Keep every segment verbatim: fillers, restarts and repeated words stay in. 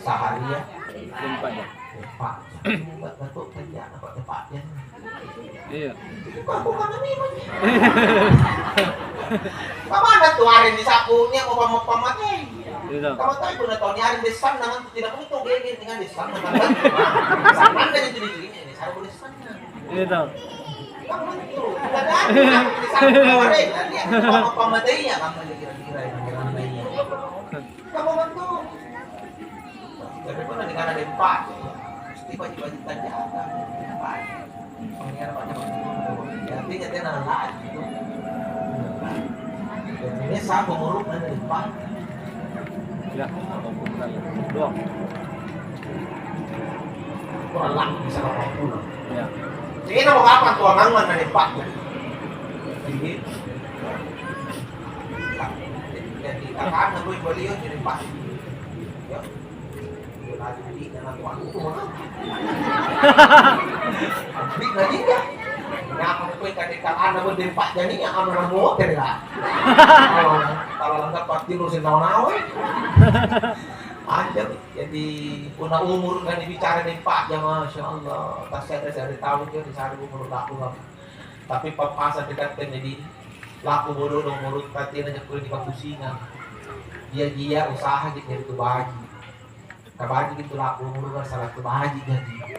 Sahari ya? Empat jam. Empat jam. Ini buat Datuk kerja, apa, empat jam? Iya. Itu kok bukan memang. Kamana tuh hari di sakunya mau pam-, pamate? Iya. Kamu tahu pun tahu ni hari di sana nanti tidak mungkin tuh gini dengan di sana kan? Sana kan itu di sini, ini saya boleh sana. Iya, tahu. Kamu tuh, tidak ada di sana kemarin, nanti apa pamatenya kamu kira-kira yang ramainya. Kamu bantu. Tapi pernah di kana dempa. Mesti baju-baju tanjakan. Apa? Pengen apa? Ya, artinya dia nang lagi. Jadi ini satu muruk dan dempa. Ya, dua. Kurang lagi bisa orang pulang. Ya. Ini mau kapan tuangan mana dempa? Jadi, jadi kakak gue beliau jadi pas. Ya. Lagi na tuang itu mah. Abdi na dia. Nyapa koe kade kalana mo dempa jania amara moter lah. Kalau, kalau langgap pasti lu sing nawa-nawa. Anjir, jadi punna umur kan bicara dempa ja, Masya Allah. Tasada dari tahun dia di sana umur aku kan. Tapi papasa dekat kan jadi laku bodoh dong menurut tadi aja kulit di kapusingan. Dia dia usaha gitu jadi tu baju. Kabaji gitu laku umur kan salah tu baji jadi.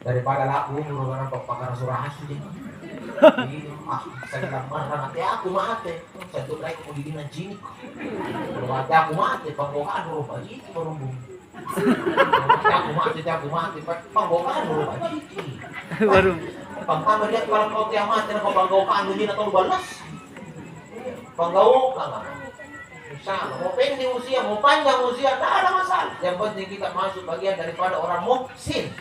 Daripada laku umur kan apa pakara surahasu jadi. Iya, ah, saya bilang marah nanti aku mate. Saya tuh naik mau didina cini. Kalau mate aku mate, panggokan baru baji itu baru bung. Aku mate, aku mate, panggokan baru baji. Baru. Pangkama dia kalau kau tiap mate, apa panggokan dulu na tau balas. Panggokan lah. Insya Allah, mau pendek usia, mau panjang usia, tidak ada masalah. Yang penting kita masuk bagian daripada orang muhsin.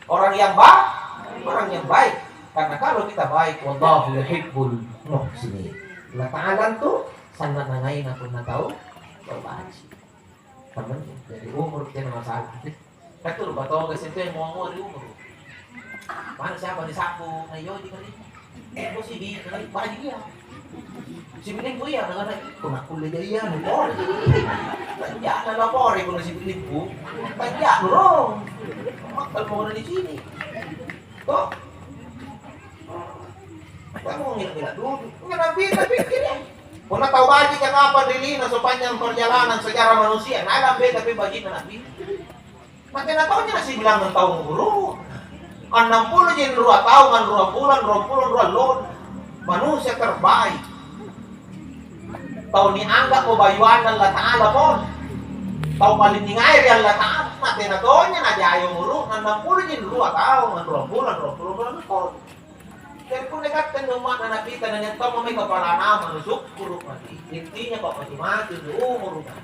Orang yang ba-, orang yang baik. Karena kalau kita baik, wallahu yuhibbul muhsinin. Allah Ta'ala tuh sanna nangaina punna tau, tau baji. Temen, jadi umur kena masalah. Kan tu lupa tau ke situ yang mau ri umur. Mana siapa di saku, ayo di kali. Aku sih di kali, baji dia. Sibilingku iya, karena itu nak kulle jaya, anu pore. Tanja'na lapore, kuna sibilingku. Tanja'nu rong. Makkal mau di sini. Toh? Kamu ngira-ngira dulu. Ngira nabi, tapi kira. Punna tau baji ka kapang ri lino sepanjang perjalanan sejarah manusia, nalang beta pi bajina nabi. Mate na taunnya nasibilangang taung umuru. Annang pulo ji rua taung, ruang bulan, ruang pulo, ruang lon. Manusia terbaik. Tau nianggap mo bayuanna Allata'ala mo. Tau paling ningai ri Allata'ala. Mate na taunnya najayo umuru, annang pulo ji rua taung, ruang bulan, ruang pulo, ruang lon. Jadi punna ikatte anjo umma'na Nabita, na nia' tommo mae kapalana, manu sukkuru' maki. Intinya pa'matu-matu ri umuruka.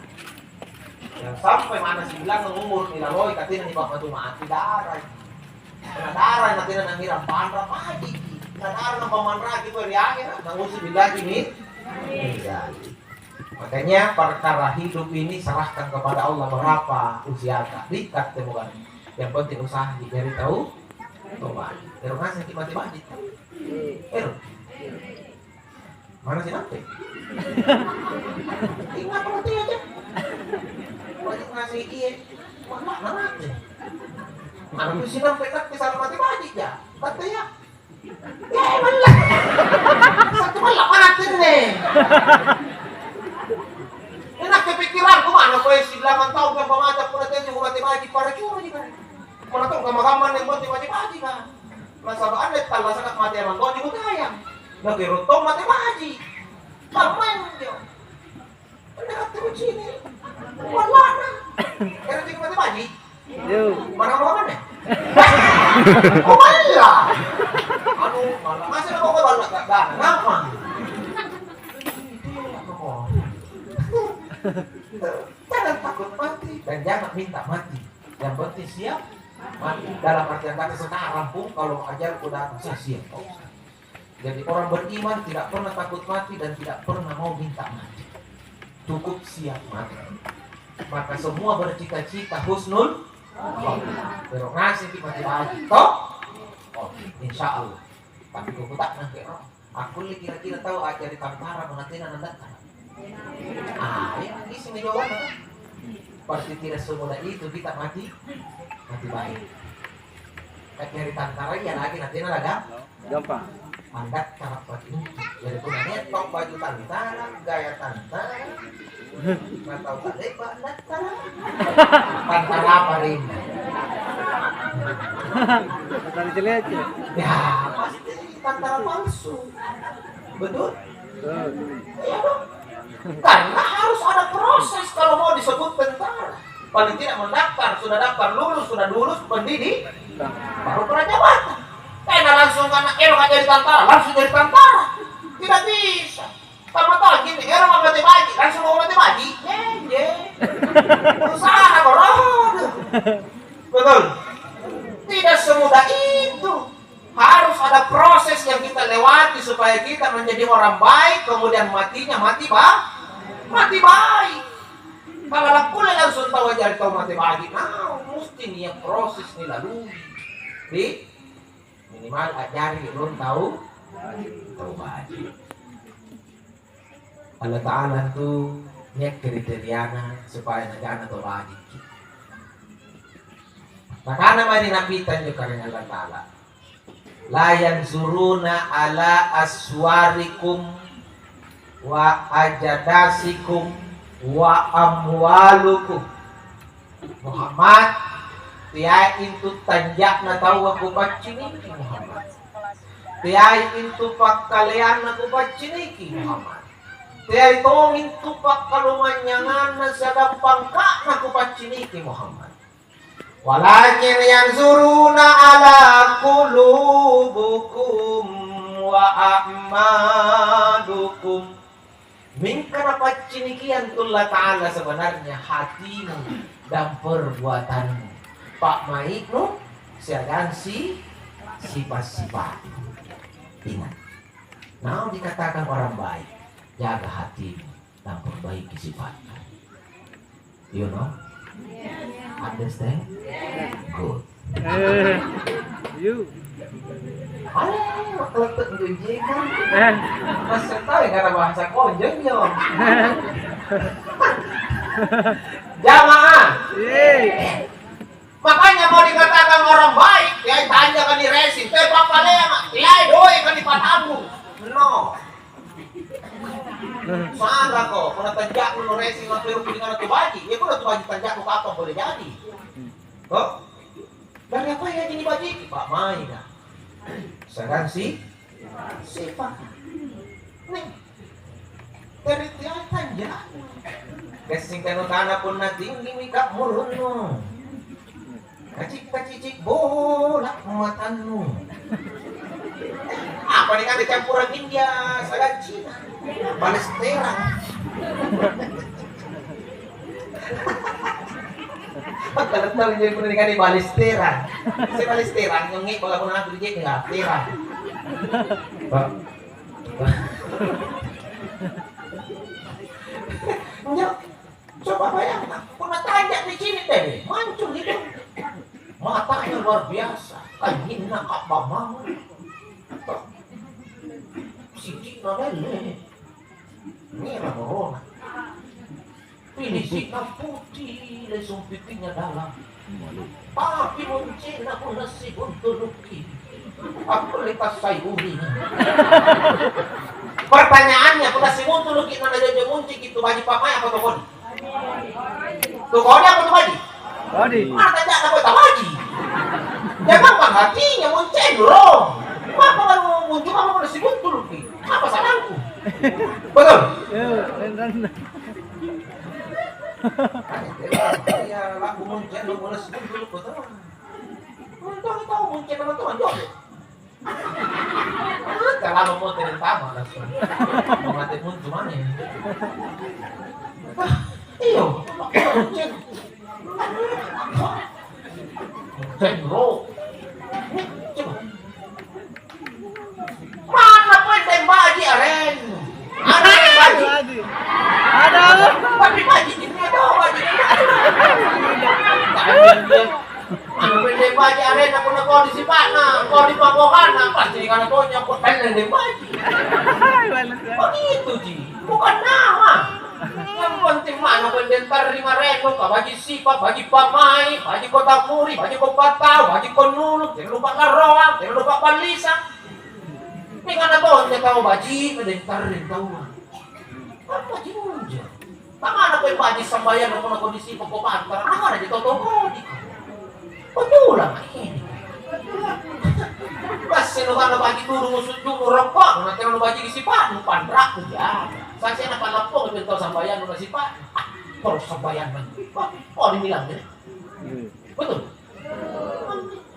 Yang sampai mana sibilangang umuru nilaloi, katina nipa'matu-matu, darai. Karena darai, natina nangngerang panra', bajiki. Na darai napamanraki kau ri ahera', nauzubillahi min dzalik. Makanya perkara hidup ini serahkan kepada Allah, berapa usiaka, dikat temukan. Yang penting usaha dicari tahu. Toba. Ero ngasengki mate baji. Ero. Mana si nampe? Ingat mate aja. Baji ngasih iye. Mana mate? Mana tu si nampe kan bisa mate baji ya. Kata ya. Ya, malla. Satu malla mate ne. Enak kepikiran ku mana kau sibilangang taung yang pemacak pun aja mate baji para cuma juga. Mana tong kamma-kamma yang penting mate baji kan. Nasaba' anne tallasaka mate amang tonji bukayang. Nakero' tong mate baji. Kamma injo. Anne katte kucini'. Wallana. Ero' tiko mate baji. Yo. Mana mau mana? Oh, malla. Anu, malla. Masa na kau balla' gak gana? Ngapa? Jangan takut mati dan jangan minta mati. Yang penting siap mati. Dalam artian kata sekarang pun kalau ajal udah saya siap. Jadi orang beriman tidak pernah takut mati dan tidak pernah mau minta mati. Cukup siap mati. Maka semua bercita-cita husnul khotimah. Pero ngasih kita mati lagi. Toh? Oke, insya Allah. Tapi kau tak nanti roh. Akkulle kira-kira tau a'jari tantara punna tena nandattara? Ah, iya, issimi jawabanna, kan? Pasti tidak semudah itu kita mati, mati baik. Kan jari tantara iya lagi nanti laga. Gampang. Andattara' paki. Jadi punna nia' tau baju tantara, gaya tantara, na tau kale'ba andattara'. Tantara apa rinna? Tantara jelek. Ya, pasti tantara palsu. Betul? Betul. Iya dong. Karena harus ada proses kalau mau disebut tentara. Paling tidak mendaftar, sudah daftar lulus, sudah lulus pendidik, baru pernah jabatan. Tena langsung karena ero' jadi tantara, langsung jadi tantara. Tidak bisa. Pertama gini, ero' mau mate baji, langsung mau mate baji. Ye, ye. Usaha, bro. Betul. Tidak semudah itu. Harus ada proses yang kita lewati supaya kita menjadi orang baik, kemudian matinya mati ba-, mati baik. Kalau lakkulle langsung tau ajari tau mate baji, nah, mesti nia' proses nilalui. Di minimal ajari rung tau, tau baji. Allata'ala tu nia' kriteriana supaya nagana tau bajiki. Nakana mae ri Nabita anjo Karaeng Allata'ala, "La yanzuruna ala aswarikum wa ajadasikum wa amwalukum." Muhammad, teai intu tanja'na taua kupacciniki, Muhammad. Teai intu pakkaleanna kupacciniki, Muhammad. Teai tongi intu pakkalumanynyanganna siagang pangka'na kupacciniki, Muhammad. Walakin yanzuruna ala qulubukum wa a'malukum. Mingka napaccinikiang tu Allata'ala sebenarnya hatimu dan perbuatanmu, pa'mai'nu siagang si-, sipa'-sipa'nu. Ingat, naung dikatakan orang baik, jaga hatimu dan perbaiki sipa'nu. You know? Understand? Good. Eh, you. Ayo, makkelettu' injo jeka. Eh. Masih tahu ya karena bahasa konjo injo. Jamaah. Yeay. Makanya mau dikatakan orang baik, ya tanja kan di racing, tapi papaleanga, ya doe kan di patambu. No. Salako, punna tanja'nu nu racing, mampero ri kana tu baji', ya punna tu baji' tanja'nu kapang boleh jadi. Toh? Dari apa ya jadi baji'? Pak mai dah. Sedang si, sipa'. Nih. Dari tiada tanja'nu. Gassing kanu tanah punna tinggi mika murunnu. Kaci-kacici bola matannu. Apa nih kan campuran India, salah Cina. Balesteran. Kalau tahu jadi pun kan balesteran. Si balesteran nyongi bola pun aku jadi nggak terang. Pak. Nyok. Coba bayangkan, punna tanja' ri cini' tene, mancung itu. Matanya luar biasa, kanyinna kabbamang. Sicina lele, merah corona. Pilisina putih, lesung pipinya dalam. Tapi muncinna punna sibuntuluki, akkulle passai uling. Pertanyaannya, punna sibuntuluki na najonjo munciki tu baji' pa'mai apa tu kodi? Tu kodi apa tu baji'? Kodi. Mana tanya apa tu baji'? Jangan perhatinya muncin dulu. Apa baru muncul apa punna sibuntuluki? Apa salahku? Betul? Ya, beneran. Iya, laku muncen, lu mulai sebut dulu, betul. Untung tahu muncen sama Tuhan, jawab. Kalau mau terentama langsung. Mau mati pun cuma nih. Ah, iyo, muncen. Muncen, bro. Coba. Mana pole baji' arennu? Ada baji'. Ada. Tapi baji' ini ada baji'. Mana pole baji' arenna punna kodi sipa'na, kodi pakohanna, pasti kana tonja ko tenne deng baji'. Begitu ji, bukan nama. Yang penting manako endeng tarri maraennu, ka baji' sipa', baji' pa'mai', baji' ko tammuri, baji' ko pattau, baji' ko nulu, tena lupa larroang, tena lupa ballisa. Mingka na tonja tau baji', endeng tarri taua. Apa jinjo? Tamana koe baji' sambayang, punna kondisi poko pantara, nakana ji tau tongkodi. Betulang ini. Pas seno kana baji' tudung sujju'nu rokko, na tena nu baji' sipa'nu panrakku ja. Sasena pallappo tau sambayang na sipa'. Ah, terus sambayang. Wah, oh dibilang deh. Betul.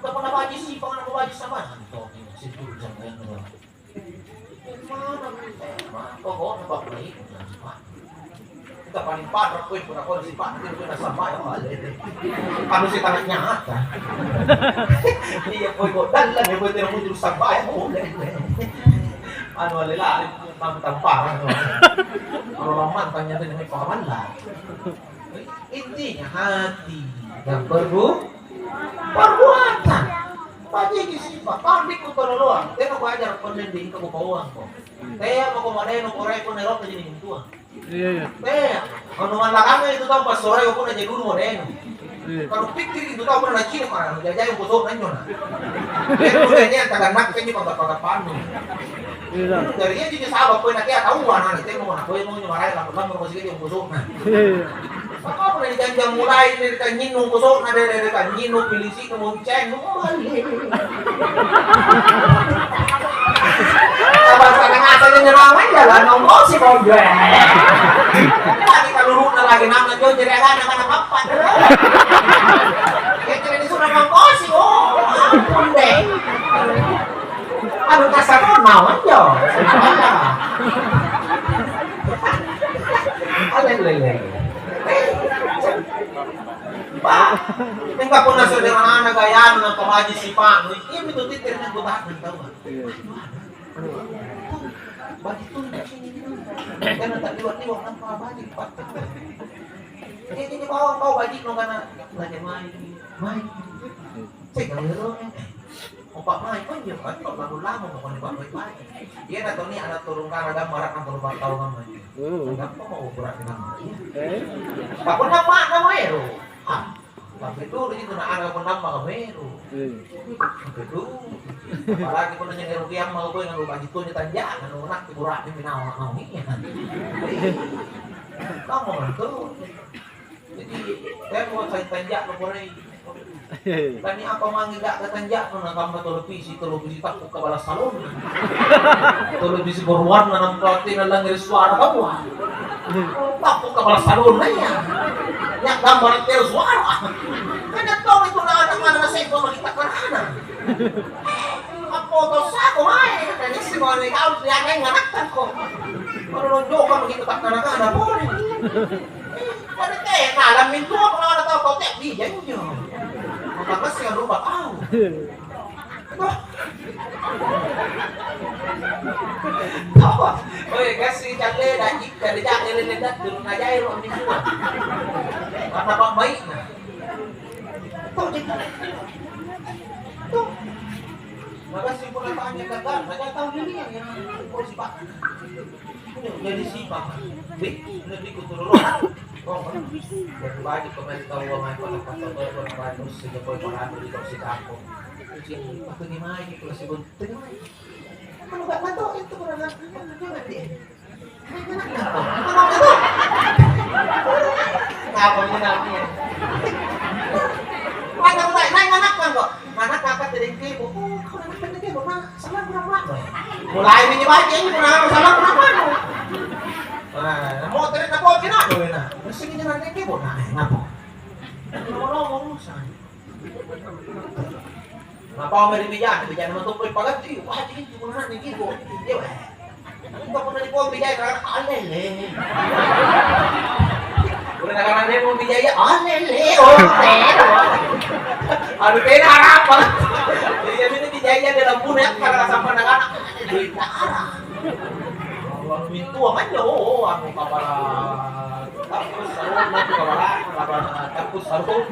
Kapan baji' sipa', na baji' sambayang. Tau sujju'nu sambayang. Pokokna pa'mai'. Kita paling parah koe punna kau sipa', nasaba' ya, anu sitara' nyata. Iya, koe kok dallang ya, koe tena muncul saba' ya, boleh. Anu ale lari, tampara. Kalau lamantang nyata dengan pahamalla. Intinya hati dan perbu-, perbuatan. Bajiki sipa', pandikku tololoang. Tena kuajar pannending ke kupauangko. Tea mako madeno korai pun erokka jadi mintuang. Iya, iya. Tea. Anu mallakanga itu tau passorai pun aja dulu modeno. Iya. Kalau pikir itu tau pernah cina mana jajai kosong nanyo na. Dia punya dia tagannak kan juga pakai panu. Iya. Dari dia jadi sahabat pun nanti tahu mana nanti mau nak pun mau nyumarai lalu lalu masih dia kosong. Iya. Apa pernah dijanjang mulai dari kanyinung kosong na dari kanyinung pilisi Monceng, oh, ale. Abang sana ngaseng nyerawang jalan, nongkosi kau gue. Lagi kaluruna lagi nama jauh jadi anak-anak apa? Ya, jadi disuruh nongkosi, oh, ampun deh. Anu kasar naon jo? Alelele. Pak, mingka punna sederhana gayana, pamaji sipa'nu, iami tu tikkiri naguta'nang taua. Iya. Baji' tuntu sini. Karena tak liwat-liwat nampa baji' dipakai. Jadi, ini bawang kau baji' no karena nanya mai, mai. Cek kau ero. Opa mai, kau nyo kan kau lalu lama mau kau baji'. Iya na toni anak turun karena gambaran ampun empat tahun lama. Hmm. Gampang mau ukuran nama. Eh? Tapi nama nama ero. Ah. Tapi tu di situ na ada pun nampak kameru. Hmm. Tapi tu, apalagi pun nanya rugi amma kau yang lu baju tu ni tanjak, anu nak kurang ni nawa mau ni. Kamu tu. Jadi, saya mau saya tanjak lo korai. Tani apa mangi gak ketanjak tu na tambah televisi, televisi takut kepala salon. Televisi berwarna nampak tina langit suara kamu. Tappu kepala salonna iya. Nya gambarang teo suara. Kan tau itu na anak mana naseng kau malita karana. Apa tau sako mae, dan isi mau ni kau dia neng nganakan kok. Kalau nonjok kamu gitu tak kana-kana boleh. Pada teh kalam mintu apa na tau kau teh di janjo. Apa masih lupa kau. Oi, kasi calle na jikka ri ja'de lele dattu, na jairo mintua. Karena pa'mai'na. Tau jikka. Tuh. Makasih pula banyak gagal, banyak tahu ini yang, yang, yang, yang, yang, Jadi sipa'. Deh, nanti ku turun. Oh, jadi baju pemain tahu pemain pada pasal baru pemain terus sejak boy pemain di toksi kampung. Jadi waktu di main itu masih pun tengah. Kalau nggak tahu itu kurang apa dia. Apa menangnya? Mana mulai naik anak kan kok? Mana kakak jadi kebo? Oh, kalau anak jadi kebo, nah. Salang kurang mano. Mulai minjo baca ini, punna salang kurang mano. Nah, mau tadi na boki na, boy na. Mesti kita nanti dia, boy, nah, eh, ngapa? Ngomong-ngomong, urusan. Ngapa mau di bijak, bijak nama tuh, boy, paganti, wah, jadi itu punna nanti dia, boy. Dia, boy. Enggak pernah dibuang bijak, karena alele. Udah, karena dia mau bijak, alele, oh, teh. Aduh, tena harapan. Iya, ini bijak, dia lampu, ya, karena sampai anak-anak. Mintua manjo, oh, oh, anu, kapala tappu sarung, anu, kapala, kapala tappu sarung.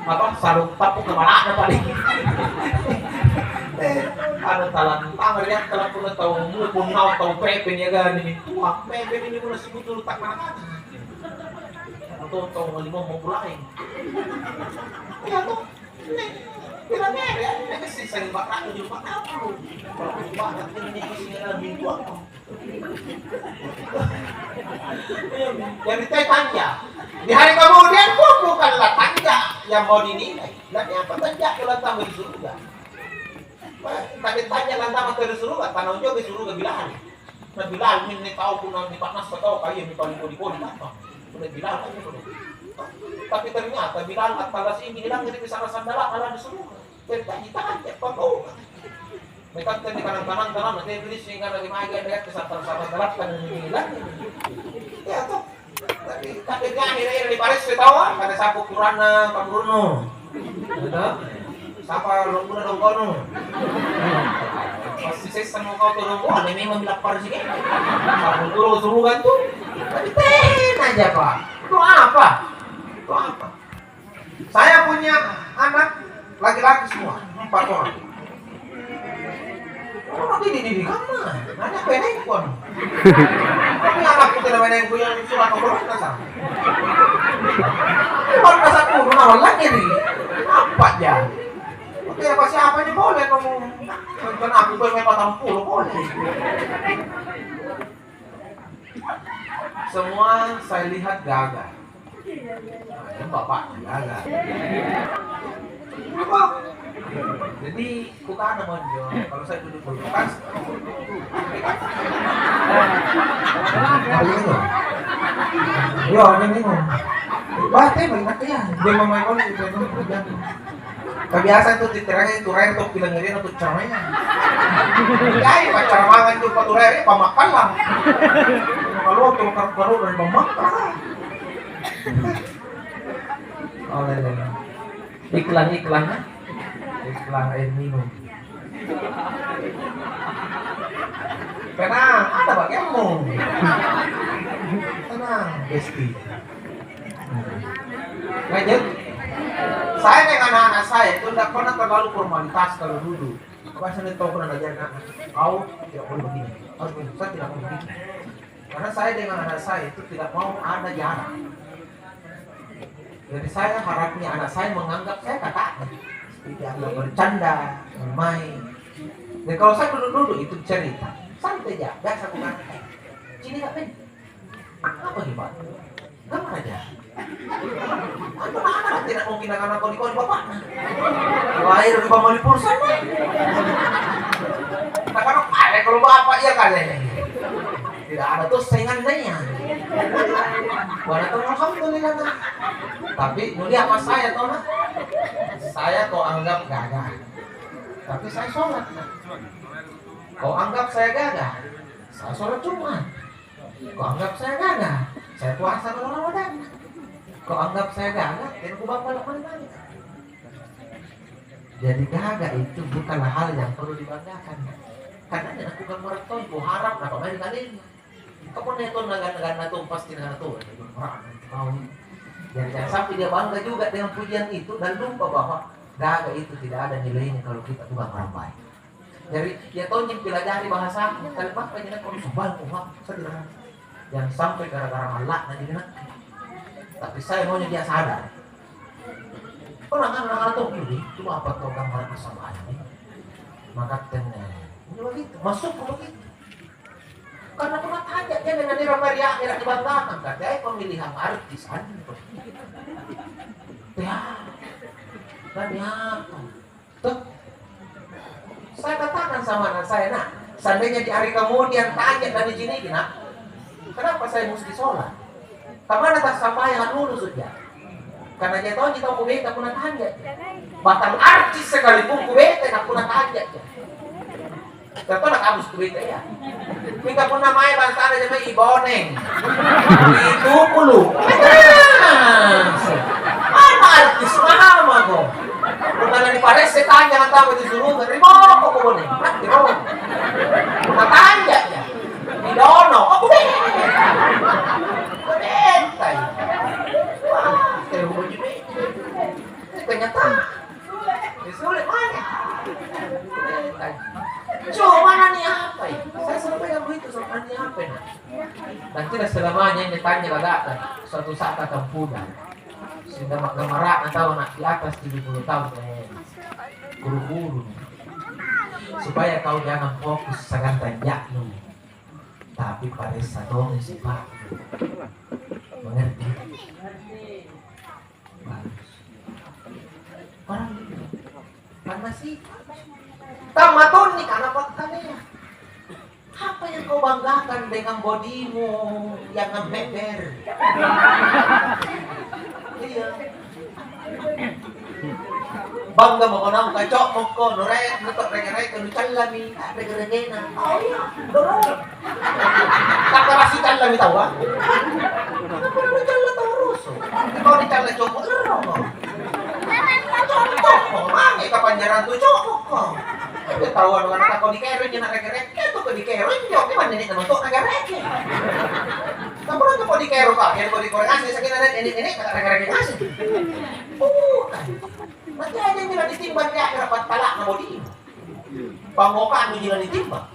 Apa, sarung tappu kapalana paling. Eh, anu, talantang ri tala punna tau muko naung tau pepe niagani mintua, pepe ini punna sibutu tak mana-mana. Tontong lima mau pulai. Iya toh. Nih, bilang ya, ya, ini sih saya bakal tujuh bakal. Bakal ini sih ada minggu apa? Jadi saya tanya. Di hari kemudian pun bukanlah tanya yang mau dinilai. Lah, apa tanya kalau tamu di surga? Tapi tanya lantaran tau ri suruga, tanaung jauh ri suruga bilang. Na bilang, "Minne tau punna nipa'nassa tau, kaya nipa'nikodi-kodi kamma." Punna bilang, "Ayo, kodong." Tapi ternyata bilang, "Attallasa imi nilangngeri ri sara-sandala ala di suruga." Jadi tanya-tanya, apa kau? Mekang tadi kanang-kanang tanah, nanti beli sehingga nanti maju ada yang kesal-kesal dalam kan bilang. Ya, toh. Tapi, tapi dia akhirnya di Paris setawa, pada sapu kuranna Pak Bruno. Gitu. Sapa lompo'na dongkono. Pasti sessa mau kau tuh dongko, ada memang bilang Paris ini. Sapu turun suruhan tuh. Tapi tena aja, Pak. Itu apa? Itu apa? Saya punya anak laki-laki semua, empat orang. Oh, didi-didi kamma. Nanya apa yang pun. Tapi anakku tidak main yang punya surat apa, nasa. Ini baru nasa pun, nawang lagi nih. Apa ya? Oke, apa siapa ini boleh ngomong? Tentang aku boleh patang puluh boleh. Semua saya lihat gagah. Nah, yang bapaknya gagah. Jadi, kukana monjo, kalau saya duduk di kulkas, apa gitu? Yo, apa gitu? Wah, teh, banyak ya. Dia mau main bola, itu, itu. Kabiasa tu tittirang itu rare tu pilangngerina tu ceramahnya. Jai paccaramang tu paturai pamakkalang. Kalau tu karu-karu dari pamakkalang. Oh, lele. Iklan-iklan, ha? Iklan air minum. Tenang, ada bagianmu. Tenang, Besti. Lanjut. Saya dengan anak-anak saya itu tidak pernah terlalu formalitas kalau duduk. Apa saya tahu pernah ngajarin anak, "Kau tidak boleh begini, harus begini." Saya tidak mau begitu. Karena saya dengan anak saya itu tidak mau ada jarak. Jadi saya harapnya anak saya menganggap saya kakaknya. Dianggap bercanda, bermain. Dan kalau saya duduk-duduk itu cerita, santai aja, biasa aku kata, "Eh, sini Kak Ben." Apa nih, Pak? Gambar aja. Apa anak tidak mungkin anak kau di bapaknya? Lahir di bawah pulsa, Pak. Nah, kalau ada, kalau bapak ya kali. Tidak ada tuh saingannya. Wala tuh alhamdulillah, Pak. Tapi dulu apa saya tahu, Pak? Saya kau anggap gagah. Tapi saya sholat, Pak. Kau anggap saya gagah. Saya sholat Jumat. Kau anggap saya gagah, saya puasa bulan Ramadan. Kau anggap saya gagah, tena kubapala mali-mali. Jadi gagah itu bukanlah hal yang perlu dibanggakan. Karena dia lakukan orang tua, ku harap apa main kalian. Kau pun itu naga-naga tuh pasti naga tuh. Jadi jangan sampai dia bangga juga dengan pujian itu dan lupa bahwa gagah itu tidak ada nilainya kalau kita bukan orang baik. Jari, iya tonji pilajari bahasaku, talempakka ji nakko sombangku, Pak, saya tidak. Jangan sampai gara-gara mallakna jadi nakku. Tapi saya maunya dia sadar. Pernah kan anak-anak tuh, "Ini cuma apa tuh gambar sama ini?" Maka tanya, ini begitu, masuk begitu. Karena pernah tanya dia dengan dia mari akhirnya dibanggakan, katanya pemilihan artis anjing. Ya, dan ya, Tuh. Saya katakan sama anak saya, "Nak, seandainya di hari kemudian tanya dan izin, Nak, kenapa saya mesti sholat? Kemana tak sampai lulus ujian?" Karena dia tahu kita mau beta pun tanya. Bahkan artis sekalipun ku beta nak pun tanya. Contohna kamus kuita ya. Mingka punna mae bangsana jamai i Boneng. Itu pulu. Apa artis mahal mako? Punna di Paris setan jangan tahu di suruh rimoko ko Boneng. Nanti ko. Matanya ya. Di Dono. Oh, kuita. Kuita. Wah, terus. Ternyata. Ya, sulit banyak. Coba nani apa ya? Saya sampaikan begitu sama nani apa ya? Dan tidak selamanya ini tanya bagata. Satu saka kampuda. Sehingga ma-, gamara'na tau anak di atas tujuh puluh tahun, eh, guru-guru. Supaya kau jangan fokus sagantanjaknu, tapi paressa tong sipa'nu. Mengerti? Bagus. Orang itu. Karena sifat. Kamma tonni kana pakkalea. Apa yang kau banggakan dengan bodimu yang ngebeber? Iya. Bangga mako naung kacokmokko, nurae-, nuto reke-reke, nucallami, ah, reke-rekena. Oh iya, dorong. Takkara sicallami taua. Kenapa nucalla tau rusu? Kau dicalla copok lerroko. Copokko, mange kapanjarang tu copokko. Itu taua dong anak kau dikereng jena reke-reke, itu kau dikereng jok, di mana nenek nama tok reke-reke. Kamu tuh kau dikereng kau, kau dikoreng asli sakit ada nenek-nenek kata reke-reke asli. Bukan. Nanti aja yang bilang ditimbang di akhirat battalak nama di. Pangngokangnu ji nanitimbang.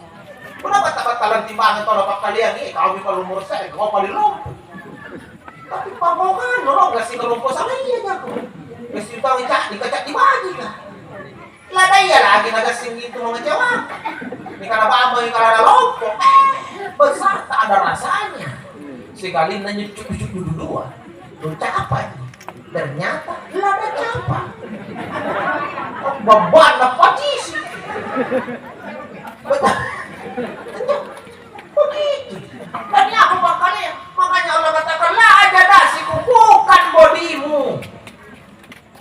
Punna batta-battalang timbangang tau napakkaleangi, eh, kaumi paling umur saya, kau paling lompo. Tapi pangngokangnu, lo, gassing lompo salaya jako. Gassing tau ca'di, kaca'di bajika. Ladaya lagi nagassing itu mengecewakan. Nikana bambang, nikana lompo, eh, besar tak ada rasanya. Sikalinna nyuccu-cuccu dudua, nucapai. Ternyata lada capa. Bebanna pacisi. Betul. Begitu. Dan aku bakal, makanya Allah katakan, "La aja dasi kukukan bodimu."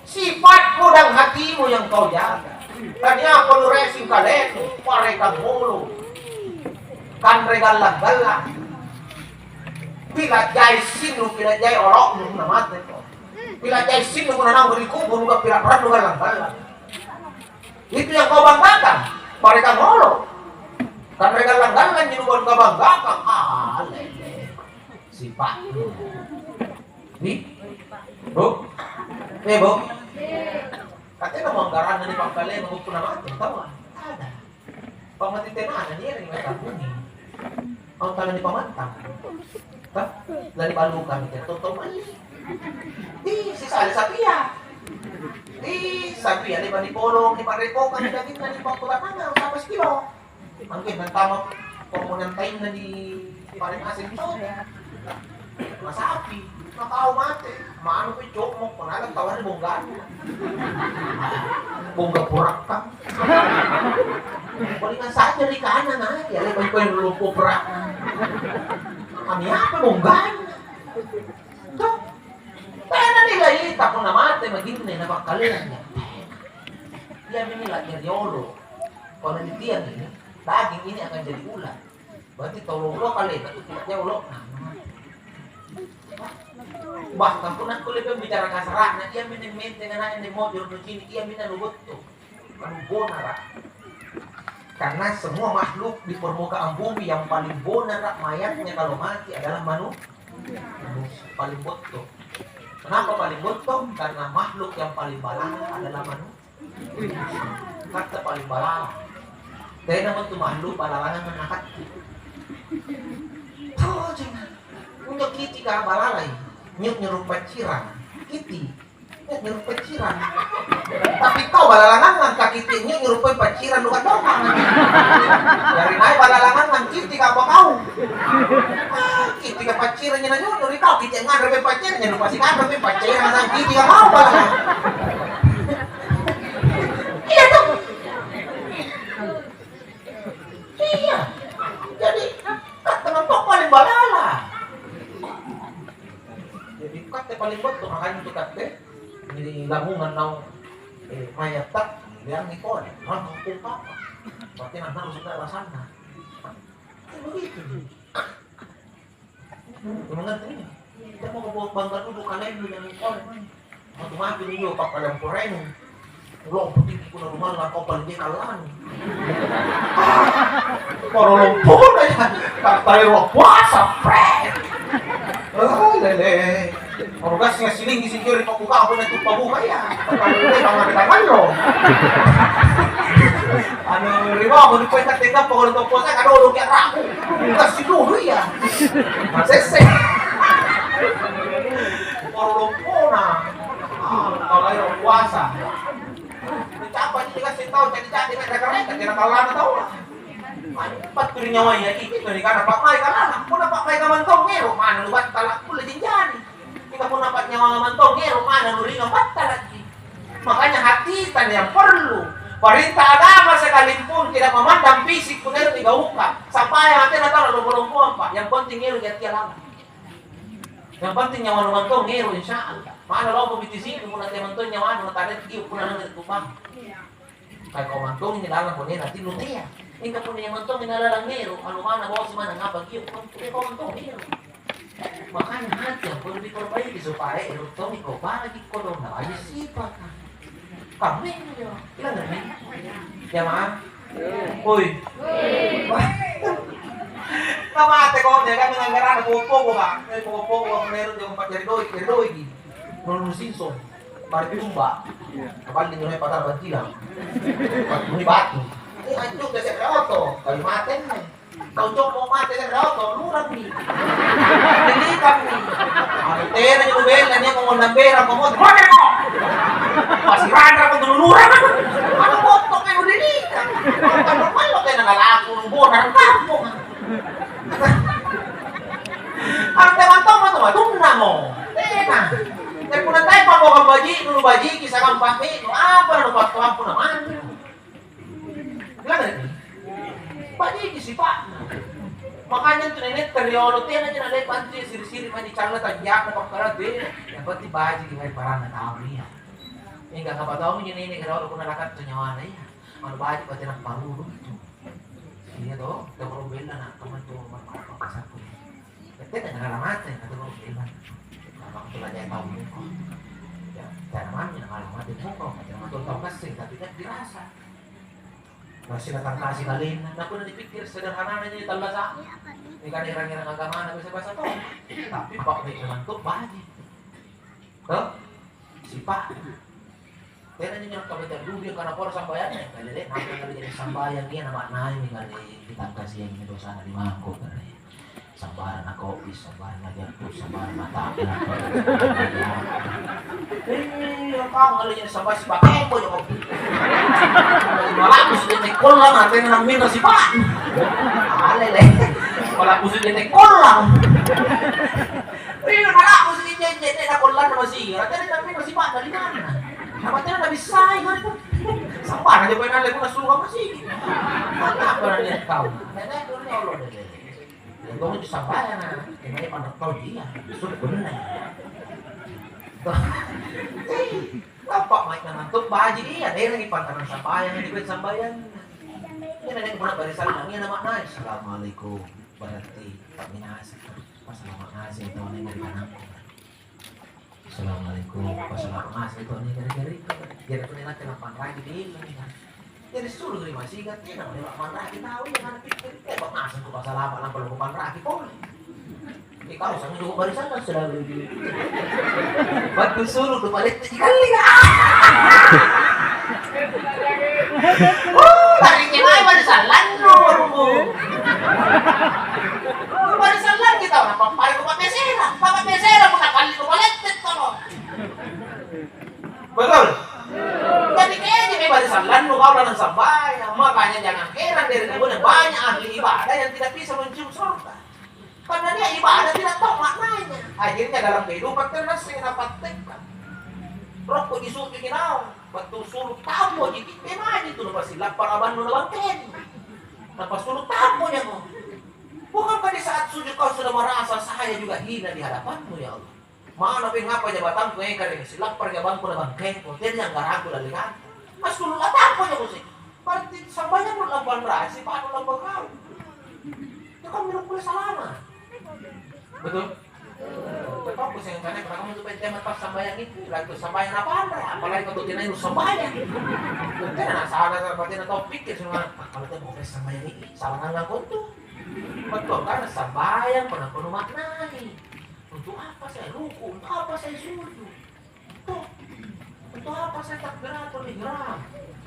Sifatmu dan hatimu yang kau jaga. Tania perlu racing kalenu, parekang mulu. Kanre gallang-gallang. Pila jai sinnu, pila jai oloknu, na mate ko. Pila jai sinnu, punna naung ri kuburu, pila rannu gallang-gallang. Itu yang kau banggakan, parekang mulu. Kanre gallang-gallang, jadi bukan kau banggakan. Ah, lele. Sifatmu. Nih, Bu? Eh, Bu? Katanya mau anggaranna di pangkale, mau punna mati, tahu? Ada. Pamati tenana, dia yang mereka bunyi. Mau tala di pamantang. Hah? Lari balukang, itu tau mai. Ih, si Saleh Sapia. Ih, Sapia, lebar di polong, di parepokan, di dagingna, di pangkula tanah, siapa sekilo? Angke nantama komponen tainna di Padang Aseng Cote. Masapi, matau mate, manu pe cokmo, konaga tawari bonggana. Bongga porakkang. Palingan saja ri kanang aja, ya, lebih koe lompo porakkang. Kami apa bonggana? Tuh, tena nilai, tak pernah mate, begini, na pakkaleannya. Iya, ini lagi riolo. Kalau di tiang ini, daging ini akan jadi ular. Berarti tau lolo kaleta tu tidak jauh lo. Bahkan punna kulle pembicara kasarana, iya minne menteng anaknya mau joro cini, iya minne anu botto. Anu bonara. Karena semua makhluk di permukaan bumi yang paling bonara mayatnya kalau mati adalah manu-, manusia. Paling botto. Kenapa paling botto? Karena makhluk yang paling balala adalah manusia. Katte paling balala. Tena mettu makhluk balalangang nakatti. Tojeng. Unjo kitika balalai. Nyu-, nyuru paccirang. Kitti. Eh, nyuru paccirang. Tapi kau balalangang ka kitti nyu-, nyuru paccirang, bukan doang. Dari naik balalangang kitti ka apa kau? Ah, kitti ka paccirang nyana nyu-, nyuru kau kitti nganre paccirang, nyana pasi nganre paccirang, sang kitti ka kau balalang. Iya, toh? Iya. Jadi, katte memang paling balala. Jadi, katte paling botto, makanya itu katte, ini lamungan naung, eh, mayatta, bilang nih kau, nah, hukum apa? Berarti nah, harus ada alasannya. Kan begitu. Mengerti? Kita mau bawa bangga dulu kalian dulu yang kau. Matu-matu nih, yo, pappalempureng. Lompo tinggi kuna rumah lah, kau paling dia kalang. Poro lompo na ya. Katai lo puasa, pre. Oh, lele. Oro gas nga siling di sijori pabuka, apa na tu pabuka ya. Paling dia tangan lo. Anu, riwa, mau dipoin katenga, pokoknya tu puasa, kan orang kayak raku. Kasih dulu ya. Masese. Lompona. Ah, kalau ayo puasa. Ucapa ji kasih tahu jadi-jadi mereka-mereka kira kalau lama tahu. Empat turi nyawanya itu dari karena Pak Mai karena pun Pak Mai kaman tahu ngero mana lu battala kulle jinjani. Kita pun dapat nyawa kaman tahu ngero mana lu ringan battala ji. Makanya hati tadi yang perlu. Perintah agama sekalipun tidak memandang fisik pun itu digaungkan. Sampai hati na tahu lompo-lompoan Pak. Yang penting ngero jadi lama. Yang penting nyawa nu mantong ngero, insya Allah. Mana lompo bitisiku, punna tea mantong nyawa nu, tare iyo punna nang ri kubang. Kayak kau mantong ini lalang bonena, tinu tea. Mingka punna nyawa mantong ini lalang ngero, anu mana bawa si mana ngapa kio, kau mantong ngero. Makanya hati yang perlu diperbaiki supaya ero tong kau bagi kodong na bagi sifat. Kaminjo. Ilang ngerti? Jamaah? Woi. Kamate kau jaga dengan garana popo-popo, Pak. Eh, popo-popo, Pak. Meru jam empat jari doi, jari doi ki. Nunu sinso. Mari tumba. Kapal di nyonya patah bantilang. Muni batu. Eh, anjuk ke sekre oto. Kali mate nih. Tau cokmo mate ri daoko, lurangmi. Dilikammi. Anu tena nubella nia ko ngondang berang ko moto. Moto ko. Masirara ko tunu lurang. Anu botto kai udilikang. Anu malo tena nalaku nubona ri kampong. Anu tena tau matu matunna mo. Tena. Dan punna tae pamokang baji, nubajiki sagang pammi, apa nupattoang punna mandi. Bilang tadi, bajiki sipa'na. Makanya intu nenetta riolo tena ji nale'ba antu siri-siri mae dicalla tajia'na pakkalatu, eh. Yang penting bajiki mae paranna tau iya. Mingka kapataumi injo nene riolo punna lakattu nyawana iya. Manu baji pati namparuru itu. Iya to, tau bella na kamma tu manu apa kasakku. Tette tena kala mate, kata baru bilang. Apa tu lagi tau muko. Ya, cara mami na kala mate muko, kata matu tau kasing, tapi kan dirasa. Masih datang kasih kalenna, na punna dipikir sederhanana jadi tallasa. Ini kan erang-erang agamana bisa bahasa to. Tapi pak memang tu baji. Toh? Sipa. Tena njo nyampa baca dudu yang kana pora sambayangnya. Kali deh, nampa kali jadi sambayang iya na maknai nih kali kita kasih yang ini dosana di mangkok kali. Sambarang na kopi, sambarang na jampu, sambarang na tabung. Eh, kau kali jadi sambayang si pakai apa ya kopi? Malah aku sudah nekolang, apa yang namanya si pak? Alele. Malah aku sudah nekolang. Ri, naraku sijejje, tena kollanna masigi. Tena tapi masih pada di mana? Apa tena nabissai, kan? Sampara aja pole nalle punna suruh masigi. Apa na niat kau? Tena dulu Allah deh. Ya, kau itu sampara na. Tena pandak kau dia. Sudah benar. Apa mai ngantuk baji iya, tena lagi pantaran sambayang, ini buat sambayang. Ini nenek pernah barisan lagi nama naik. Assalamualaikum. Berarti tak minasa. Pas lama ngasih itu nih dari kananku. Assalamualaikum. Pas lama ngasih itu nih dari kiriku. Jadi aku nih nanti lapan lagi di ini kan. Jadi suruh nih masih ingat nih namanya lapan lagi tahu ya kan pikir. Eh, kok ngasih tuh pas lama lampu lapan lagi pole. Ini kau sama juga barisan kan sudah begitu. Waktu suruh tuh balik tuh kali. Uh, lari ke mana barisan lanjut. Barisan lagi tau, napappari ko pappesera. Pappesera pun nakalli ko palette tolo. Betul? Jadi kayaknya kayak barisan lanjut kau dalam sambayang. Makanya jangan heran dari kemudian banyak ahli ibadah yang tidak bisa mencium surga. Karena dia ibadah tidak tahu maknanya. Akhirnya dalam kehidupan terus sing napraktekkan. Rokko disujuki naung, waktu sulu tampo ji, memang itu napasilappara bannu na bangkeng. Napasulu tampo jako. Bukankah di saat sujud kau sudah merasa saya juga hina di hadapanmu ya Allah? Mana pe ngapa jabatanku engka ri silappara jabangku na bangkengku, tena anggarangku dallekangku. Assulu lattampo jako sih. Berarti sambayangmu lampang rahasia, sipa'nu lampang kau. Itu kan minum kulit salama. Betul? Betul sih, karena kamu tuh penting pas sambayang itu, lagi sambayang apa anda? Apalagi kau tuh kena sambayang. Tena salah, berarti na tau pikir semua. Kalau tuh mau sambayang ini, salah nggak kau tuh. Betul, karena sambayang pernah penuh maknai. Untuk apa saya ruku? Untuk apa saya sujud? Toh, untuk apa saya takbiratul ihram?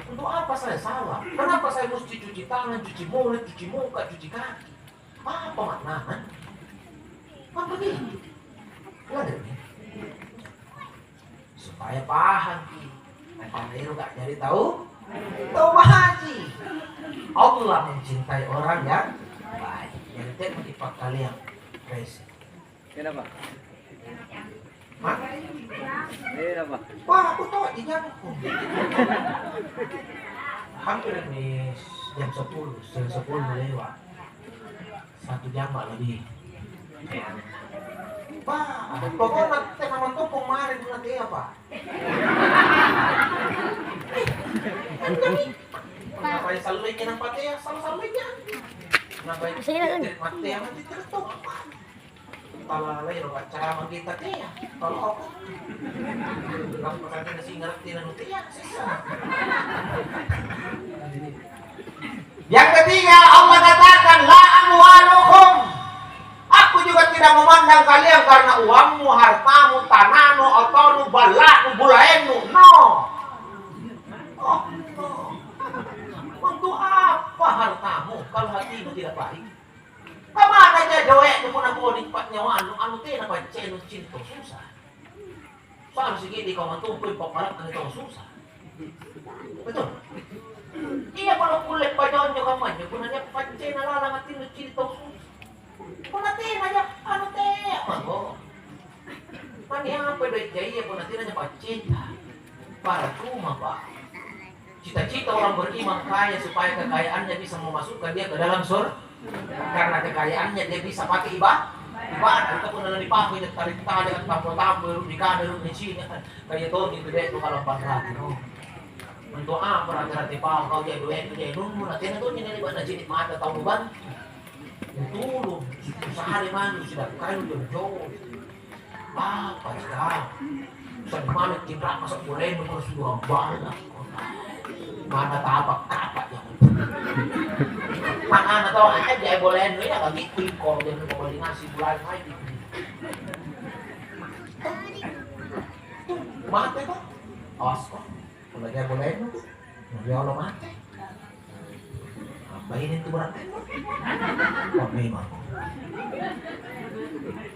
Untuk apa saya salat? Kenapa saya mesti cuci tangan, cuci mulut, cuci muka, cuci kaki? Apa maknanya? Kan begitu. Ngerti? Pahamki. Nakarena ero gak jadi tau, tau baji. Allah mencintai orang yang baik. Jadi, te'maki pakkaleang rese. Kenapa? Hah? Kenapa? Wah, aku tahu aja. Hampir di jam sepuluh, setengah sepuluh lewat. Satu jam, Pak, lebih. Pak, pokoknya tena mantong kemarin nanti ya, Pak. Ngapain sallainya nampa tea, sama-samanya. Ngapain Saya tidak tahu. Mati yang nanti terus tuh apa? Kalau lain lo pacaran kita tea, kalau apa? Kalau pakai nasi ngerti dan tea, sisa. Yang ketiga, Allah katakan, "La amwalukum." Aku juga tidak memandang kalian karena uangmu, hartamu, tanahmu, otomu, balla'mu, bulaennu. No. Oh, no. Untuk apa hartamu kalau hatimu tidak baik? Kemana aja doekmu punna kodi pa'nyawannu, anu tena paccenu cinta susah. Soalna sikiddi kau mantumpui pappalakkang tau susah. Betul? Iya, kalau kulle pajonjo kammanya, punna nia' paccena lalang atinro cini tau susah. Punna tena ja, anu tea mako. Mani apa doe' jaia punna tena ja pacceta? Para cuma, Pak. Cita-cita orang beriman kaya supaya kekayaannya bisa memasukkan dia ke dalam sur-, karena kekayaannya dia bisa pakai iba-, ibadah. Itu pun lalu dipakai dia tarik tali, tampo-tampo, di kada, di sini. Kaya toni itu deh, kalau empat ratus. Untuk apa rata-rata pau kau jadi duit, jadi nunggu, nanti itu jadi buat nasi mata tahu beban. Tulung, sehari mandi sudah kayu jauh-jauh. Apa sih kau? Sampai mana cinta masuk boleh nomor sudah banyak. Mana tapak-tapak yang mana tahu aja boleh ya lagi tingkol dan kembali nasi bulan lagi. Mate kok. Awas kok. Kalau dia boleh itu, dia Allah mate. Apa ini tuh berarti? Oh, memang.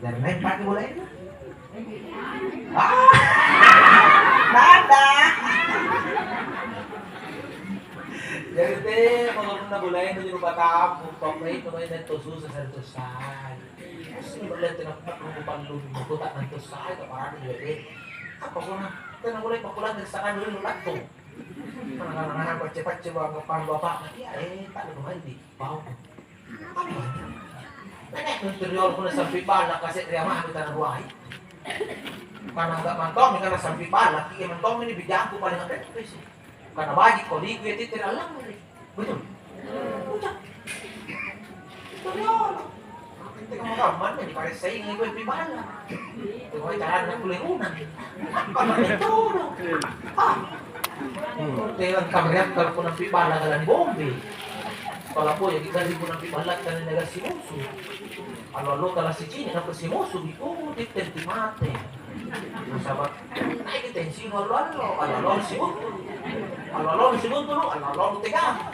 Dan main pakai bola itu. Ah, nada. Jadi teh, kalau pernah bola itu di rumah kamu, pokoknya itu main itu susah, satu susah. Sini boleh tengah pernah lupa lu, buku tak nentu saya, tak parah juga deh. Apa gua? Tengah mulai pakulan dari sana dulu, langsung. Kadang-kadang pacce-pacce bang, bapang bapakna, iya, eh, tak ada pemain di bawah. Apa itu? Nenek menteri orang pun sampai bala kasih dia mah kita buai. Karena enggak mantong, karena sampai bala, iya mantong ini bijaku paling apa itu sih. Karena bagi kau di gue titir alam. Betul? Ucap. Itu dia orang. Nanti kamu kamu mana nih, pada saing itu yang bala. Itu mau jalan nak boleh unang. Apa itu? Ah. Telang kamariak kalau pun nampi bala dalam bombe. Kalau apa ya kita ribu nampi bala kan negara si musuh. Kalau lo kalau si Cina nampi si musuh itu, dia tentu mati. Nasaba' naiki tensiung allo-allo, allo-allo sibuntulu. Allo-allo sibuntulu, allo-allo tegang.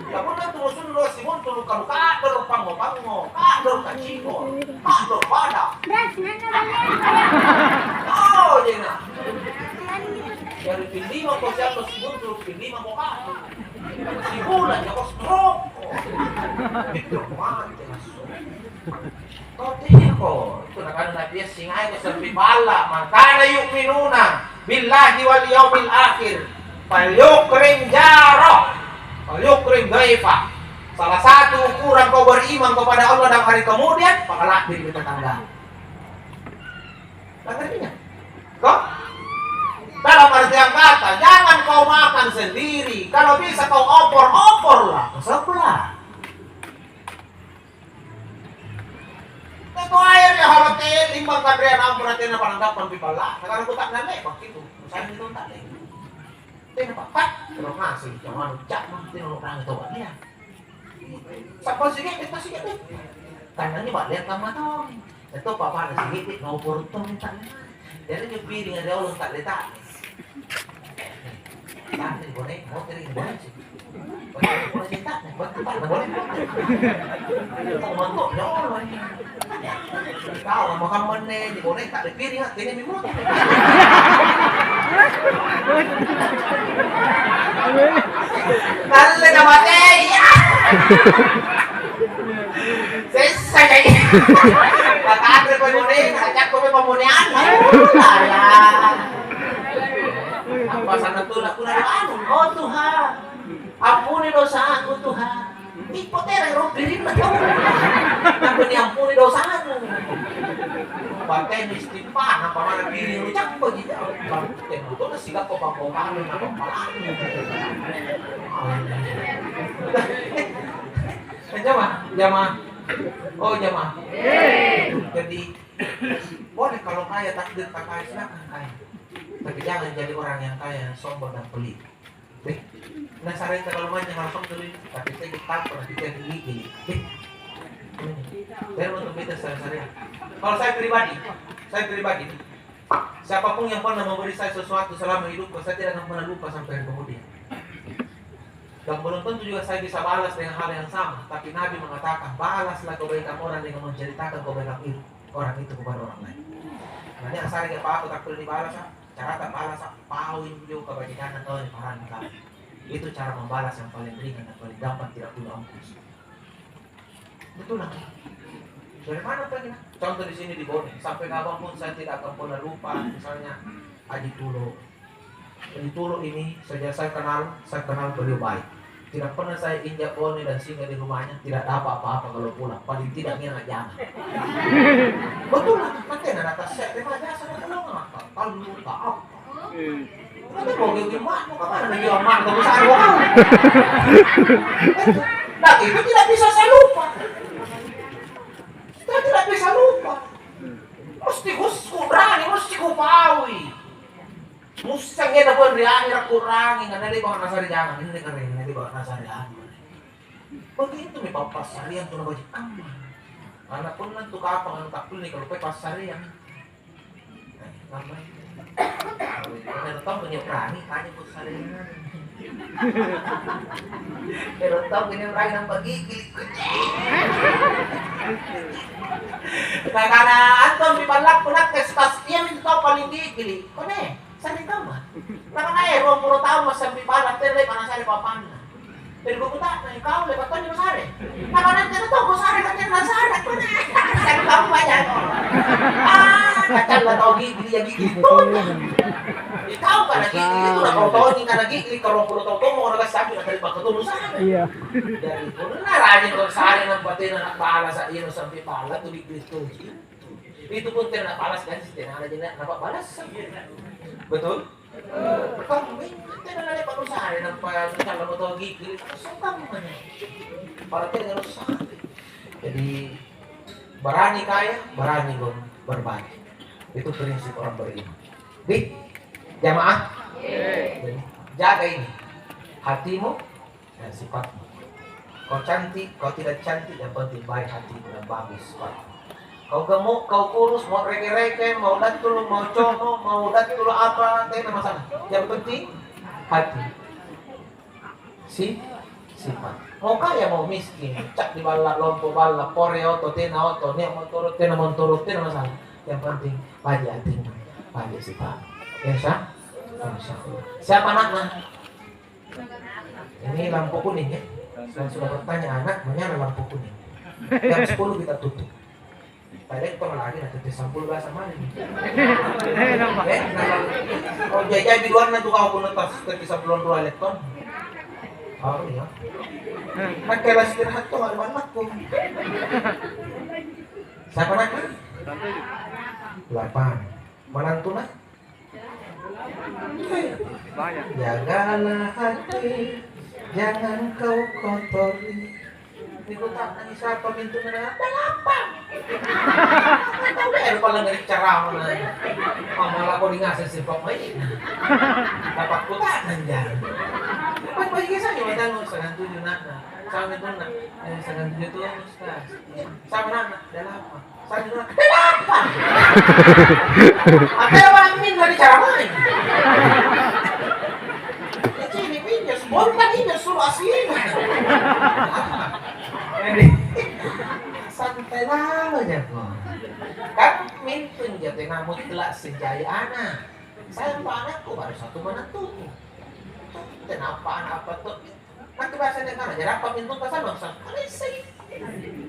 Lamunna tu musunnu sibuntulu, kamu ka'doro pangngo-pangngo, ka'doro kaciko, ka'doro pada. Oh, jena. Jari pillima ko siallo sibuntulu, pillima ko ka'doro. Sibulan jako stroke. Itu mati langsung. Toteko, itu nakana Nabi, singai ko sampi balla, mangkana yu'minuna billahi wal yaumil akhir, falyukrim jarah, falyukrim dhaifah. Salah satu ukuran kau beriman kepada Allah dan hari kemudian, pakala'biri ri tetangga. Lanjutnya. Kok? Dalam artian kata, jangan kau makan sendiri. Kalau bisa kau opor, oporlah ke sebelah. Teko ae ri hotel, limbang kanreang ampura tena pananggappang ri balla. Sekarang ku ta'nanne, wakkitu. Misalnya itu ta'le. Tena papa, terus masih, jangan ucap, mah, tena lo kangen tau, ya. Sapa sih, tena sih, tena. Tangannya balik sama tong. Itu papa ada sih, no porto minta. Jadi, nyepiring ada orang tak letak. Tante, boleh, mau teri, boleh sih. Boleh, boleh, boleh. Kau makan mana, di boleh tak ada piring, ah, ini memang. Nalle namatei. Sessa jai. Nakanre pamone, nacakko pe pamoneanna. Apa sana tu nak kuna anu? Oh Tuhan, ampuni dosaku Tuhan. Ipoterang ro birinna tau. Nampa niampuni dosanu. Batenu istighfar, nampa mana diri nucappaji. Batenu to sigappa pangkokalu na pappalanu. Jamaah, jamaah. Oh, jamaah. Jadi, boleh kalau kaya takdir tak kaya, silakan kaya. Tapi jangan jadi orang yang kaya, sombong dan pelit. Beh, nasareta kalau manynyang alhamdulillah, tapi teji tampa na teji gigi. Beh, biar untuk kita sare-sarean. Kalau saya pribadi, saya pribadi, siapapun yang pernah memberi saya sesuatu selama hidupku, saya tidak akan pernah lupa sampai hari kemudian. Dan belum tentu juga saya bisa balas dengan hal yang sama, tapi Nabi mengatakan, "Balaslah kebaikan orang dengan menceritakan kebaikan itu, orang itu kepada orang lain." Nah, ini asal apa-apa tak perlu dibalas, ah. Carata balasa, pau injo kabajikanna tau ri parannu kau. Itu cara membalas yang paling ringan dan paling gampang, tidak perlu ongkos. Betul lah. Dari mana pergi? Contoh di sini di Bone, sampai kapanpun saya tidak akan pernah lupa, misalnya Haji Tulo. Haji Tulo ini sejak saya kenal, saya kenal beliau baik. Tidak pernah saya injak Bone dan singgah di rumahnya, tidak dapat apa-apa kalau pulang. Paling tidak ngenak jangan. Betul lah, kan tena ada kasih, tema jasa, kalau nggak apa, kalau lupa apa. Nanti mau gigi mak, mau kemana lagi mak, kamu sadar. Nah, itu tidak bisa saya lupa. Saya tidak bisa lupa. Mesti kus-, kurangi, mesti kupaui. Mussang ia nabuang ri ahera kurangi, karena dia bawa nasari jangan, ini keren, dia bawa nasari jangan. Begitu mi pappassareang tu nabaji kamma. Karena punna tu kapang anu takkulli kalau pe passareang. Eh, kamma. Bener tau punya berani, tanya ku sareang. Bener tau punya berani nampa gigi. Nakana antong ri ballakku nakke spas, iya mintu tau paling gigi. Kone? Sare kamma. Nakana, "Eh, ruampulo taung massambi balla', tena le'ba' nasare papanna." Jari kukuta'nang, "Ikau le'ba' tonji nusare?" Nakana, "Tena tong kusare, ka tena nasare." Sare kamma jako. Ah, kacalla tau gigili, ya gigili tonji. Ikau kana gigili itu, nakau tonji kana gigili, ka ruampulo taung tommo, nakassambi, nakale'ba' tong nusare. Iya. Jari punna rajin tong sare nampa tena nabbalasa, iya nusambi balla' tu gigili tonji. Itu pun tena nabalas gaji, tena ada jenak napabbalas. Betul? Pertama, tena ada manusia nampa misalnya moto gigi, sungkan mana? Para tena rusak. Jadi, berani kaya, berani ber-, berbagi. Itu prinsip orang beriman. Di jamaah, jaga ini hatimu, dan sifatmu. Kau cantik, kau tidak cantik, yang penting baik hatimu dan bagus sifatmu. Kau gemuk, kau kurus, mau reke-reke, mau dattulu, mau como, mau dattulu apa, tena masalah. Yang penting hati. Si, sifat. Mau kaya, mau miskin, cak di balla, lompo balla, pore oto, tena oto, nia montoro, tena montoro, tena masalah. Yang penting baik hatimu, baik sifat. Insya, insya Allah. Siapa anaknya? Ini lampu kuning, ya. Saya sudah bertanya anak, menyala lampu kuning. Jam sepuluh kita tutup. Pak Elektor lagi, nanti jam sepuluh belas sama ini. Eh, nampak. Eh, nampak. Oh, jadi, jadi dua nanti kau pun tas, tapi sepuluh dua Elektor. Oh, iya. Nah, kalau istirahat tuh, ada anakku. Siapa anaknya? Delapan. Menantu nak? Banyak. Jagalah hati, jangan kau kotori. Ini kau tak nangis apa pintu mana? Ada lapang. Tahu deh, ada palang dari ceramah mana? Mama lako di ngasih si Pak Mai. Dapat kota nanja. Pak Mai kisah juga tahu, sangat tujuh nak. Sama itu nak. Eh, sangat tujuh tuh, Ustaz. Sama nak, ada lapang. Sanna, "Kenapa?" Apa yang orang minta dicaramai? Sini minyo, spontan ini suruh aslinya. Jadi, santai lalo jako. Kan mintun ja tena mutlak sejai anak. Sayang pa anakku, baru satu menantuku. Tenapa anak apa tuh? Nanti bahasa dia kana, jadi apa mintu kasama, sa-, kalessai.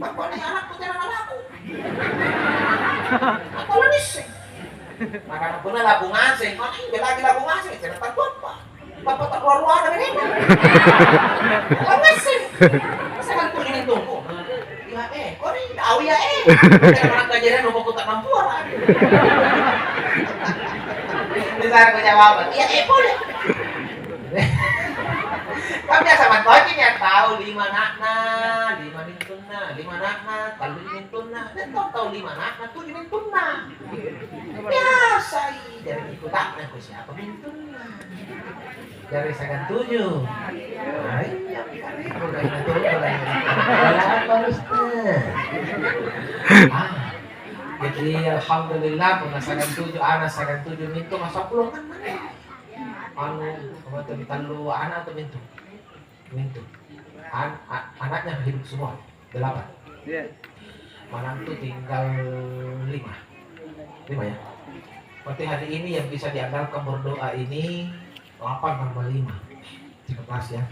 Apa nih anakku tena anakku? Apa lo nisseng? Maka punna labu ngaseng, kau ini lagi labu ngaseng, cerita apa? Apa tak keluar-luar dari ini? Labu ngaseng. Masa kan tuh ini tunggu? Iya, eh, kau ini tahu ya, eh. Kau orang kejadian mau kota nampuan. Bisa aku jawaban. Iya, eh, boleh. Kan biasa mantoji nia tau lima ana'na, lima mintunna, lima ana'na, tallu mintunna, nia tau, tau lima ana'na, tuju mintunna. Biasai, jari ikuta'nangko siapa mintunna. Jari sagang tuju. Nah, iya, bukan itu, bukan itu. Apa, Ustaz? Ah, jadi alhamdulillah, punna sagang tuju ana', sagang tuju mintu, masa pulo kan mana? Anu, apa tadi, tallu ana' atau mintu? Mintu. An-, a-, anaknya hidup semua, delapan. Iya. Menantu tinggal lima. Lima ya? Berarti hari ini yang bisa diandalkan berdoa ini delapan tambah lima. Cukup pas ya.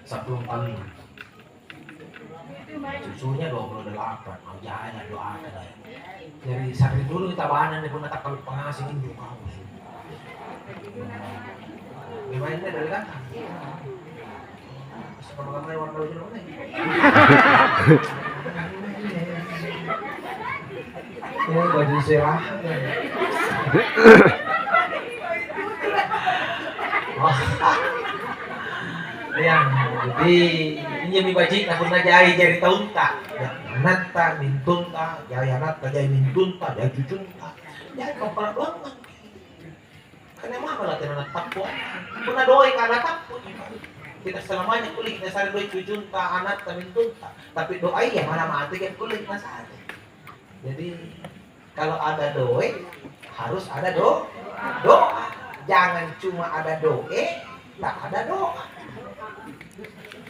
Sepuluh kali. Susunya dua puluh delapan, mau jalan doakan ya. Jadi sa'ring dulu kita bahanang deh, punna takkaluppa ngaseng injo kau. Memang ini dari kata. Suka makan warna hijau mana? Oh, baju serah. Ya, jadi injomi baji'na punna jai jari taunta. Ya, anatta, mintunta, jai anatta, jai mintunta, jai cucunta. Jai kappala doang. Karena mama latena natappu. Punna doeka natappu. Tidak selamanya kulle nasare doe cucunta, anatta, mintunta. Tapi doaya mana mate kan kulle nasare. Jadi, kalau ada doe, harus ada do-, doa. Jangan cuma ada doe, tak ada doa.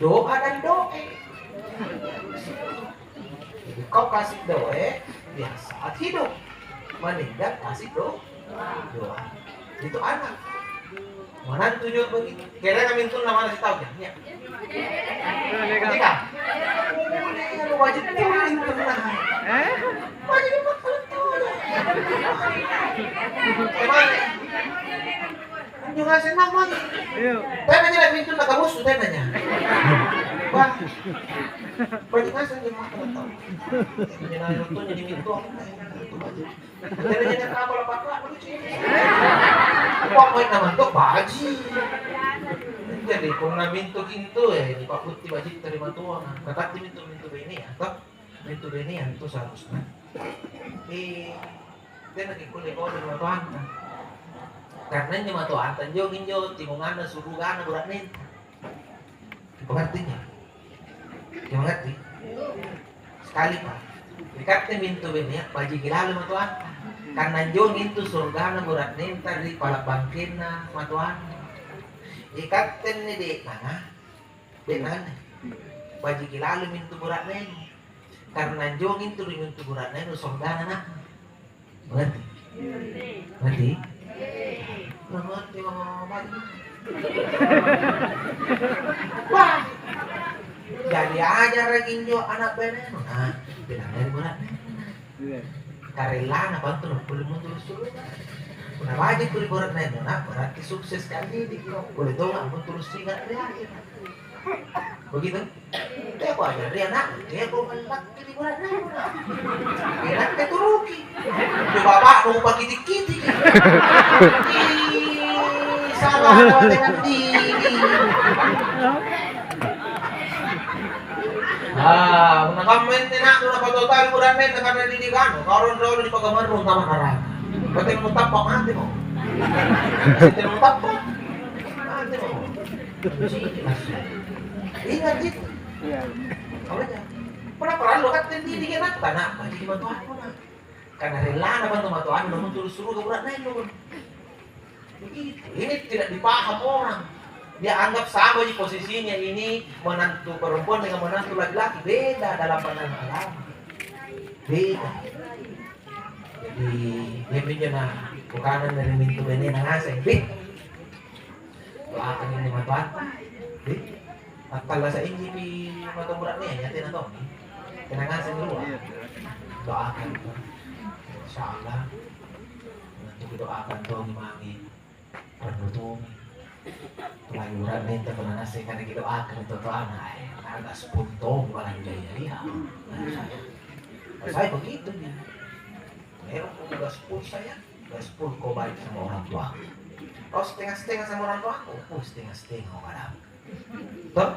Doa dan doe. Jadi, kau kasih doe, dia saat hidup. Meninggal, kasih do-, doa. Itu anak. Menantu juga begitu. Kira-kira mintunna mana sitau ya? Ya. Ketika. Wajib mintunna. Eh? Wajib mintunna. Gimana? Anjo ngaseng nama. Iya. Tena aja mintunna kamusu, tena aja. Wah. Wajib ngaseng di mata tau. Ini nanya tuh jadi mintu. Wajib. Tena nyadar apa lapakku, apa lucu ini? Apa main nama tuh baji? Jadi punna mintu intu, eh, dipakkutti bajitta ri matoa. Kakatti mintu, mintu bene ya, toh? Mintu bene ya, itu seharusnya. Eh, tena kikulle kau ri matoanta. Karena injo matoanta injo, injo timunganna surugana bura'nenta. Kipangartinya? Kimangarti? Sekali, Pak. Ikatte mintu bene, bajiki lalo matoanta. Karena anjo mintu surgana bura'nenta ri pala' bangkenna matoanna. Ikatte anne de'nanga, de'nanga anne. Bajiki lalo mintu bura'nenu. Karena anjo mintu ri mintu bura'nenu surgana na. Mengerti? Mengerti? Mengerti, mama, mama, mama. Wah. Jadi ajaraki injo ana' benenu. Nah, bilang dari beratnya. Karellana bantu nakkulle muntulu suruga. Punna baji' tuli beratnya, nah, berarti sukses kali di, boleh tonga muntulu singa ri akhir. Begitu? Teako ajarri anakmu, teako mallakki ri bura'nenu. Inakke turuki. Ri bapa'nu kupakitik-kitiki. Ih, salah dengan diri. Ah, punna kamma inne anakmu napatau-tau ri bura'nenu karena didik anu, kau ron-, ron-, dipakamarrung tama neraka. Berarti mutappa' mati mo. Berarti mutappa' mati mo. Ingat itu. Iya. Makanya, punna parallu katte didiki anakta, nakpa ji matoannu, nak. Karena rellana bantu matoannu namuntulu suruga bura'nenu. Begitu. Ini tidak dipaham orang. Dia anggap sama ji posisinya ini menantu perempuan dengan menantu laki-laki. Beda dalam pandangan agama. Beda. Jadi, dia pinjana Bukanna ri mintu benena ngaseng, Bi. Doakangi matoanta, Bi. Attallasa injipi matoa bura'nea, ya, tena tommi. Tena ngaseng rua. Doakan. Insya Allah. Nanti doakan tommi mange. Parallu tommi. Apalagi bura'nenta punna ngaseng kanaki doakan ri totoanna, eh, naga sepuluh tommi barang jai, ya. Saya begitu, ya. Ero' ko gaspol saya, gaspol ko baik sama orang tuaku. Kau setengah-setengah sama orang tuaku, oh, setengah-setengah kepadamu. Toh?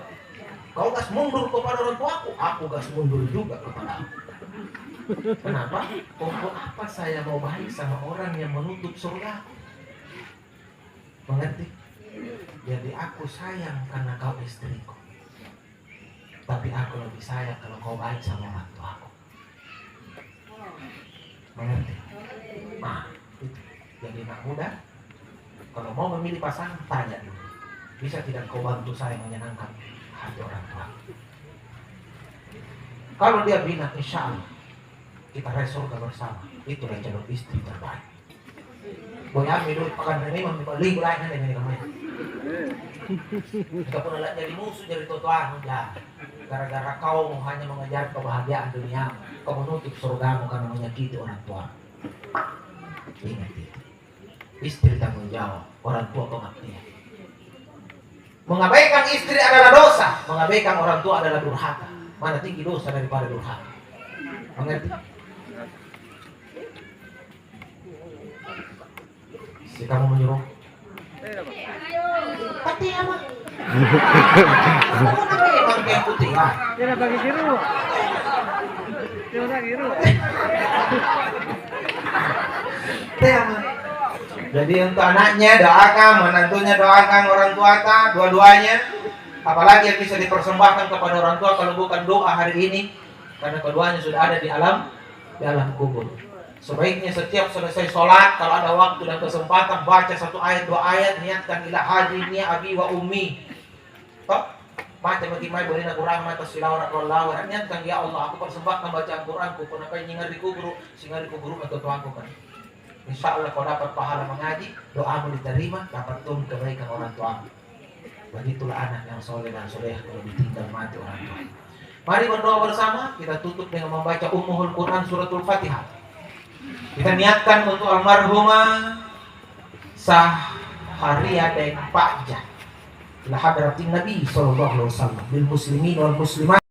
Kau gas mundur kepada orang tuaku, aku gas mundur juga kepadamu. Kenapa? Untuk apa saya mau baik sama orang yang menutup surgaku? Mengerti? Jadi aku sayang karena kau istriku. Tapi aku lebih sayang kalau kau baik sama orang tuaku. Mengerti? Nah, itu. Jadi anak muda, kalau mau memilih pasangan, tanya dulu. Bisa tidak kau bantu saya menyenangkan hati orang tua? Kalau dia bilang, "Insya Allah, kita raih surga bersama," itulah calon istri terbaik. Boyammi doe' pakanre memang nipaling lain ada yang namanya. Jika pun la'jari musuh jari totoanu, ya. Gara-gara kau hanya mengejar kebahagiaan dunia, kau menutup surgamu karena menyakiti orang tua. Ingat itu. Istri tanggung jawab, orang tua pengabdian. Mengabaikan istri adalah dosa, mengabaikan orang tua adalah durhaka. Mana tinggi dosa daripada durhaka? Mengerti? Si kamu menyuruh. Tapi apa? Bukan apa yang pakai putih, ah. Dia lagi biru. Dia lagi biru. Teh, apa? Jadi untuk anaknya doakan, menantunya doakan, orang tuata dua-duanya. Apalagi yang bisa dipersembahkan kepada orang tua kalau bukan doa hari ini, karena keduanya sudah ada di alam, di alam kubur. Sebaiknya setiap selesai sholat, kalau ada waktu dan kesempatan, baca satu ayat, dua ayat, niatkan, "Ila hadhihi abi wa ummi." Toh? Mate maki mae bolena kurang mata silawara dua lawara. Niatkan, "Ya Allah, aku persembahkan bacaan Quranku, punna paenjingang ri kuburu, singang ri kuburu matotoaku kan." Insya Allah kau dapat pahala mengaji, doamu diterima, dapat tong kebaikan orang tuamu. Begitulah anak yang soleh dan solehah kalau ditinggal mati orang tua. Mari berdoa bersama, kita tutup dengan membaca Ummuhul Quran Suratul Fatihah. Kita niatkan untuk almarhumah Sahariah Deng Pa'ja. Ila hadratin Nabi sallallahu alaihi wasallam, bil muslimin wal muslimat.